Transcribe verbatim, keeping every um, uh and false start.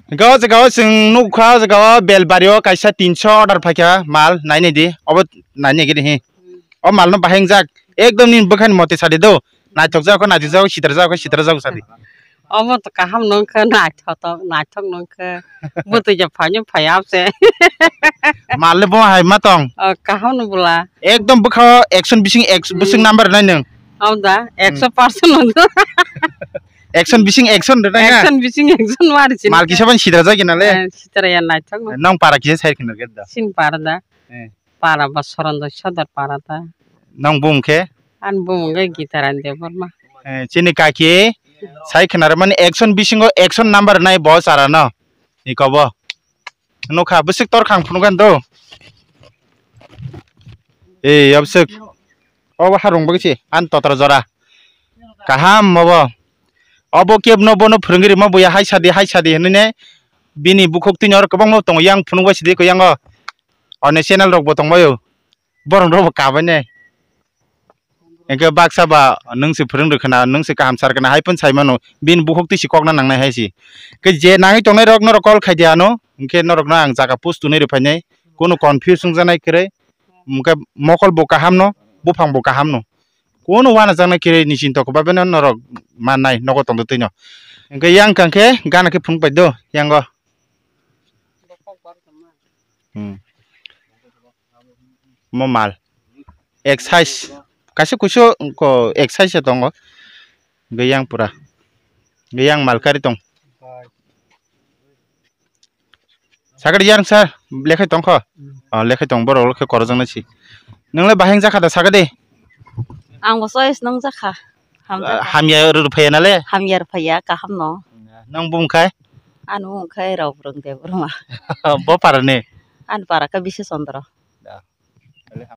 Hingke o jaga o chwng nukha, o jaga o Belbari o kaisa tinso order phaikha mal, nainai di, obo nainai gini hi. O mal no bahai wngjak, ekdom nini bwkhani mote sadi do, naithok jak kho, naithok jak, sitra jak kho, sitra jak sadi. Omo to kaham nungkha, naithok, naithok nungkha. Bwtwi ja phaino phai abse. Mal le bo hai ma tong. O, kaham no bwla. Ekdom bwkha o action bising action, bising number nai nwng. Omo da, ekso percent no do. Action bising action rwnai na? Action bising action wari sin. Mal kisa ban sidra jagi na le? Eh, sidra ya naithok no. Nong para kisa sai khna geda. Sin para da. Eh. Para ba Sorondoi Sodor para da. Nong bung khe? An bung khe Gitaran Debbarma. Eh, chini kaki sai khna mani action bisingo action number nai bo chara no. Ikobo. Nukha bwswk tor khang phunukha do. Eh, yabswk. Obo harung bagwi se, an totra jora. Kaham obo. Obo kebno bono phwrwngwi rima buya hai sadi, hai sadi hinwi ne. Bini bukhuk tini oro kwbangma tongo, yang phunuk bai sidi ko yango. One channel rok bo tongbaio. Borok rok bo kabai ne. Hingke baksa ba nwng se phwrwng rwkhwna, nwng se kaham sar khwna hai phano sai mano. Bini bukhuk twi se kokna nangnai hai se. Ke je nangwi tongnai rok norok call khai di ano. Hingke norok no ang jaga post twnwi rw phainai. Kono confuse wngjaknai kwrwi. Hingke mokol bo kaham no, buphang bo kaham no. Kuno wana jaknai kiri ni chinta ko babeno norok mannai nogo tongdo twino. Hingke yang kangkhe gana khe phunuk pai do yango. Hmm. Mo mal. Ek size. Kaisa kuiso ko ek size se tongo. Hingke yang pura. Hingke yang mal kari tong. Sakari yang sir, lekhai tong kho? Hmm. Oh, lekhai tong, borok le khe korojak nai si. Nwng le bahai wngjakha da, sakadi? Ang bo choice nung jakha. Hamjakha. Ah, hamya rw phaiya na le? Hamya rw phaiya, kaham no. Nang bum khai? Ano wng khai Raobrwng Debbarma. Bo para ni? Ani para khe Biswa Chandra.